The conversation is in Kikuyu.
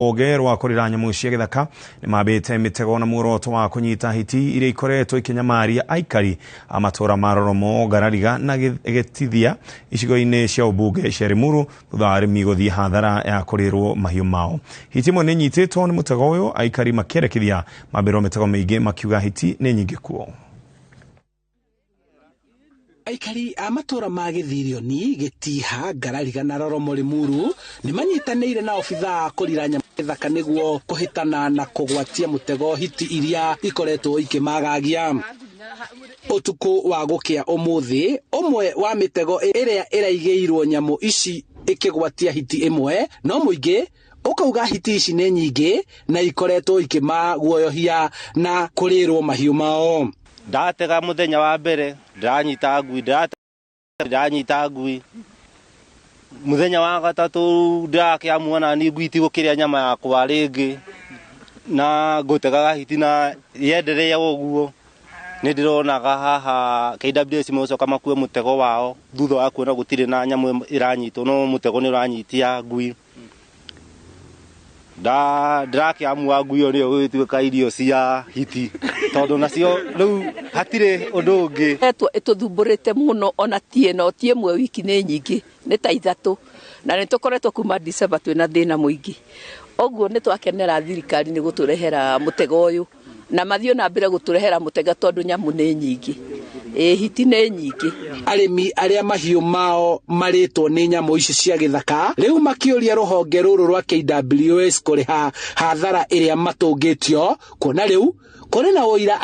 Rũhonge rwa kũrera nyamũ cia gĩthaka nĩmambĩte mĩtego na muoroto wa kũnyita hiti iria ikoretwo ikĩnyamaria aikari a matũra ma Roromo, Ngarariga na Gĩtithia icigo-inĩ cia ũmbunge cia Limuru thutha wa arĩmi gũthiĩ hathara ya kũrĩrwo mahiũ mao. Hiti ĩmwe nĩ inyitĩtwo nĩ mũtego ũyũ aikari makĩendekithia mambĩrwo mĩtego mĩingĩ makiuga hiti nĩ nyingĩ kuo. Aikari a matũra ma Gĩthirioni, Gĩtiha, Ngarariga na Roromo Limuru nĩ manyitanĩire na obithaa a kũrira nyamũ gĩthaka nĩguo kũhĩtana na kũgwatia mũtego hiti iria ikoretwo ikĩmagagia. Ũtukũ wa gũkĩa ũmũthĩ, ũmwe wa mĩtego ĩrĩa ĩraigĩirwo nyamũ ici ĩkĩgwatia hiti ĩmwe, no mũingĩ ũkauga hiti ici nĩ nyingĩ na ikoretwo ikĩmaguoyohia na kũrĩrwo mahiũ mao. Ndatega mũthenya wa mbere ndĩranyita ngui, ndĩranyita ngui. Mũthenya wa gatatũ ndĩrakĩamua nani ngui itigũkĩrĩa nyama yakwa rĩngĩ, na ngũtegaga hiti na yenderea ũguo. Nĩ ndĩronaga haha KWS mocoka makue mũtego wao thutha wa kuona gũtirĩ na nyamũ ĩranyitwo, no mũtego nĩ ũranyitia ngui. Ndĩrakĩamua ngui ĩyo nĩyo ĩgũgĩtuĩka irio cia hiti, tondũ nacio rĩu hatirĩ ũndũ ũngĩ. Etwo ĩtũthumbũrĩte mũno, ona ti ĩno, ti ĩmwe wiki, nĩ nyingĩ, nĩ ta ithatũ, na nĩ tũkoretwo kuma December twĩna thĩna mũingĩ. Ũguo nĩ twakenera thirikari nĩ gũtũrehera mũtego ũyũ, na mathiĩ na mbere gũtũrehera mũtego tondũ nyamũ nĩ nyingĩ. Ĩ hiti nĩ nyingĩ. Arĩmi arĩa mahiũ mao marĩtwo nĩ nyamũ ici cia gĩthaka rĩu makĩũria rũhonge rũrũ rwa KWS kũrĩha hathara ĩrĩa matũngĩtio, kuona rĩu kũrĩ na ũira.